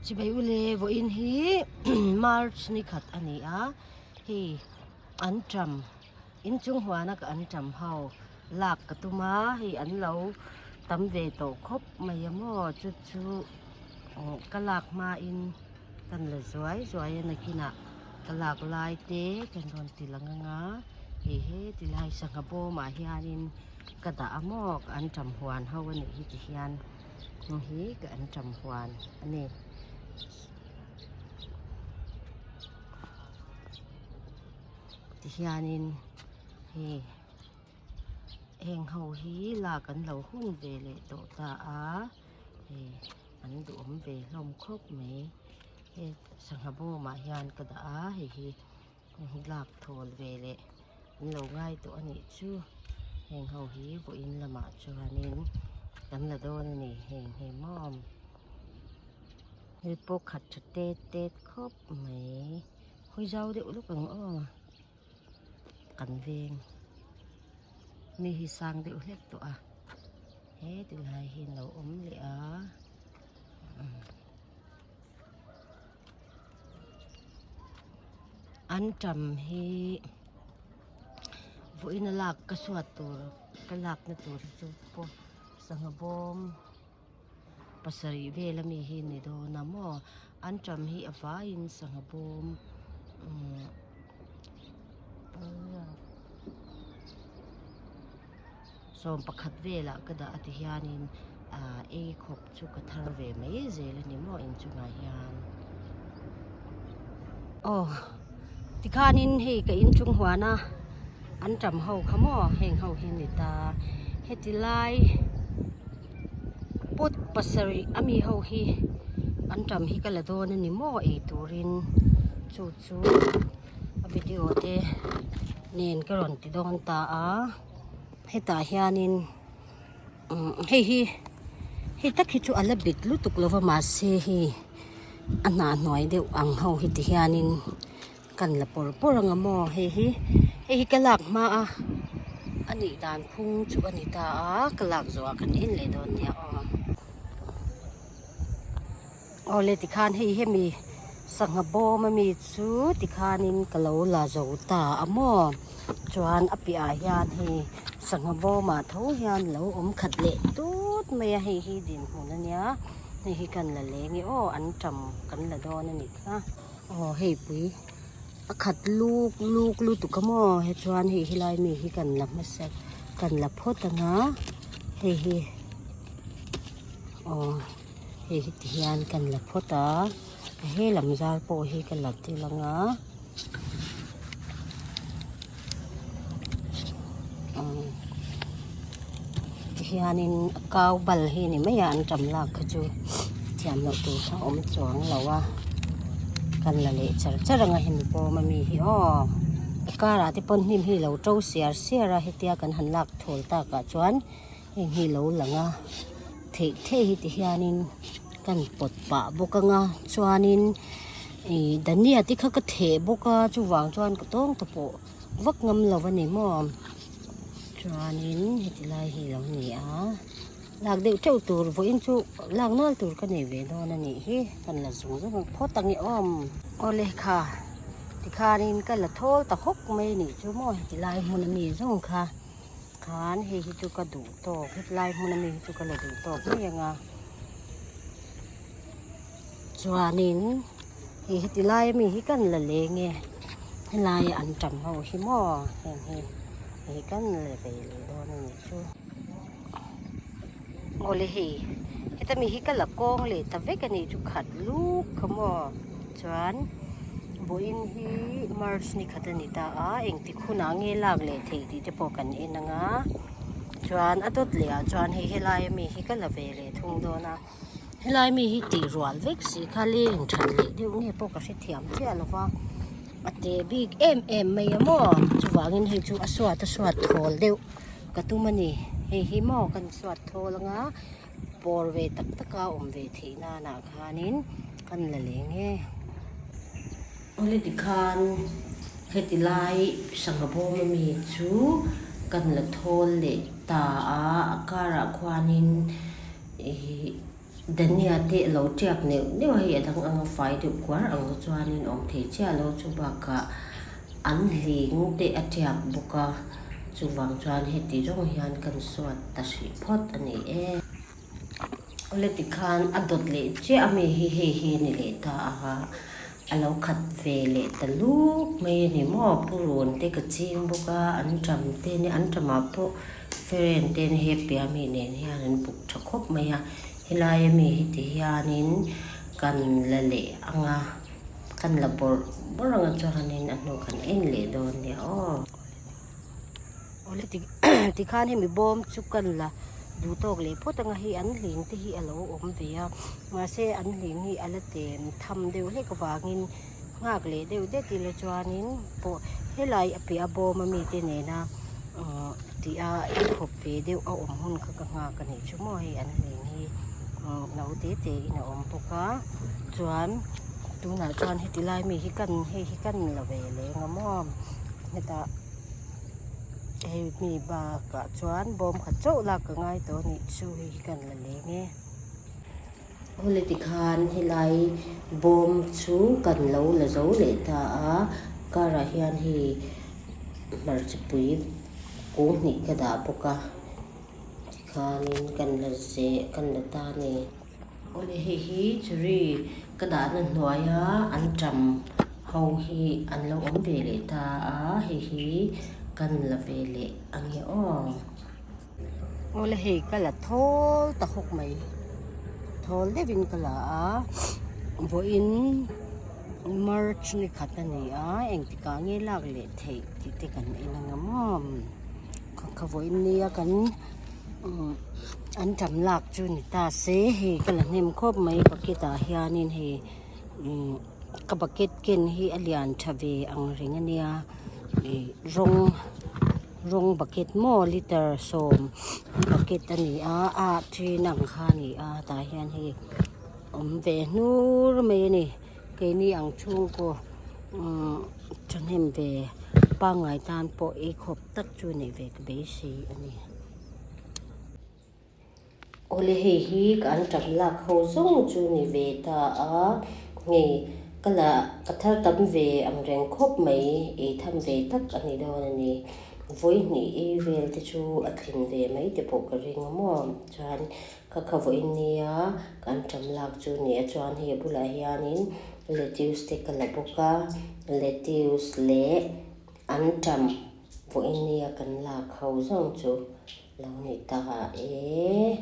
Chibai ule vawiin hi March ni khat a ni a, hei anṭam inchung huana ka anṭam ho lak ka tum a, hei an lo tam ve tawh khawp mai a maw chu chu ka lak hmain kan la zuai zuai a nakinah ka lak lai te kan rawn ti lang ang a, hei he tilai sangha bawmah hianin ka dah a maw ka anṭam huan ho a nih hi ti hian. Heng hi ka anṭam huan a ni. Tihianin hei heng ho hi lak an lo hun ve leh tawh ta a hei an duhawm ve hlawm khawp mai. He sangha bawmah hian ka dah a hei hi lak thawl ve leh an lo ngai tawh a nih chu heng ho hi vawiin lamah chuanin kan la dawn a ni heng hi maw hei pawh khat tha tet tet khawp mai hawi zau deuh lawk ang aw kan veng mi hi sang deuh hlek tawh a he tilai hi an lo awm leh a. Anṭam hi vawiin a lak ka suat tur ka lakna tur hi chu pawh sangha bawm pasarih vel ami hi ni dawn a maw anṭam hi a vaiin sangha bawm umm 11 velah ka dah a ti hianin ah ei khawp chu ka thar ve mai zel a ni maw inchungah hian aw tikhanin hei ka inchung huan a an tam ho kha maw heng ho hi a ni ta heti lai pot pasarih ami ho hi an tam hi ka la dawn a ni maw ei turin chu chu a video te nen ka rawn ti dawn ta a hetah hianin umm hei hi hei tak hi chu a la bit lutuk lo va mahse hei a hnah hnuai deuh ang ho hi ti hianin kan la pawr pawr ang a maw hei hi hei hi ka lak hma a a nih dan phung chu a ni ta a ka lak zawh ah kan en leh dawn nia aw. Awle tikhan hei hemi sangha bawm ami chu tikhanin ka lo la zo ta a maw chuan a piahah hian hei sangha bawmah tho hian lo awm khat leh tut mai a hei hi dinhmun ania hei hi kan la leng e aw an tam kan la dawn a nih kha aw hei pui a khat luk luk lutuk a maw he chuan hei helai mi hi kan la hmasa kan la phawt ang a hei hi aw. Hei hi ti hian kan la phawt a he lam zar pawh hi ka la tel ang a ti hianin a kau bal hi ni mai a an tam lak kha chu thiam loh tur kha a awm chuang lo a kan la leh char char ang a hemi bawm ami hi aw a karah te pawn hnim hi lo to siar siar a hetia kan han lak thawl takah chuan. Heng hi lo lang a theih theih hi ti hianin kan pawt pah bawk anga chuanin ih dania te kha ka theh bawk a chuvang chuan ka tawng ta pawh vak ngam lo a ni maw chuanin heti lai hi lo ni a lak deuh teuh tur vawiin chu lak nual tur ka nei ve dawn a nih hi kan la zung zung phawt ang e awm. Awle kha tikhanin ka la thawl ta hawk mai a nih chu maw heti lai hmun ami zawng kha. Khan hei hi chu ka duh tawk hetlai hmun ami hi chu ka la duh tawk mai ang a chuanin hei heti lai ami hi kan la leng e helai a an tam ho hi maw heng hi hei kan la vei leh dawn a nih chu awle hei heta mi hi ka la kawng leh ta vek a nih chu khat luk kha maw chuan vawiin hi march ni khat a ni ta a engtik hunah nge lak leh theih tih te pawh kan en ang a chuan a dawt leh ah chuan hei helai ami hi ka la ve leh thung dawn a helai mi hi tih rual vek si kha leng that leh deuh nge pawh ka hrethiam chiah lo va a te bik em em mai a maw chuvangin hei chu a suat a suat thawl deuh ka tum a ni hei hi maw kan suat thawl anga pawr ve tak tak a awm ve theih nanah khanin kan la leng e. Awle tikhan heti lai sangha bawm ami chu kan la thawl leh ta a a karah khuanin ihh. Dhania te a lo tiak neuh neuh a hei a dang anga fai deuh kuar ang chu chuanin awm thei chiah lo chu bakah an hling te a tiak bawk a chuvang chuan heti zawng hian kan suat ta hrih phawt a ni e. Awle tikhan a dawt leh chiah a mi hi hei hi a ni leh ta a a lo khat ve leh ta luk mai a ni maw purun te ka ching bawk a an tam te nia an tamah pawh feren te nia he piah mi nen hian an buk tha khawp mai a helai ami hi ti hianin kan la leh ang a kan la bawrh bawrh ang a chuanin a hnu kan en leh dawn nia aw. Awle ti tikhan hemi bawm chu kan la duh tawk leh phawt anga hei an hling te hi a lo awm ve a mahse an hling hi a la tem tham deuh hlek avangin nghak leh deuh det ila chuanin pawh helai a piah a bawm ami te nena uhh tih a inkhawp ve deuh a awm hun kha ka nghak a nih chu maw hei an hling hi uhh no te te in a awm bawk a chuan tunah chuan heti lai mi hi kan hei hi kan la ve leng a maw hetah. Hei mi bakah chuan bawm khat chauh lak ka ngai tawh a nih chu hei hi kan la leng e. Awle tikhan helai bawm chu kan lo la zo leh ta a car ah hian hei hmarcha pui kung hnih ka dah bawk a tikhanin kan la zeh kan la ta a ni. Awle hei hi churi ka dahna hnuaia an ṭam ho hi an lo awm ve leh ta a hei hi kan la ve leh ang e aw. Awle hei ka la thawl ta hawk mai thawl deuhin ka la a vawiin march ni khat a ni a engtikah nge lak leh theih tih te kan en ang a maw ka vawiin nia kan. An tam lak chu ni ta se hei ka la hnem khawp mai bucket ah hianin hei ka bucket ken hi a lian tha ve ang reng a nia ih rawng rawng bucket maw liter sawm bucket a ni a a then ang kha a ni a tah hian hei awm ve hnur mai a ni keini ang chhungkaw thahnem ve pangngai tan pawh ei khawp. Tak chu neih ve ka beisei a ni. Awle hei hi ka an ṭap lak ho zawng chu ni ve ta a, hei ka la ka thar tam ve ang reng khawp mai, ei tham ve tak a ni dawn a ni. Vawi hnih ei vel te chu a thlin ve mai te pawh ka ring a maw. Chuan ka kha vawiin nia ka an ṭam lak chu ni a, chuan hei a bulah hianin lettuce te ka la bawk a, lettuce leh An ṭam vawiin nia kan lak ho zawng chu lo ni ta e.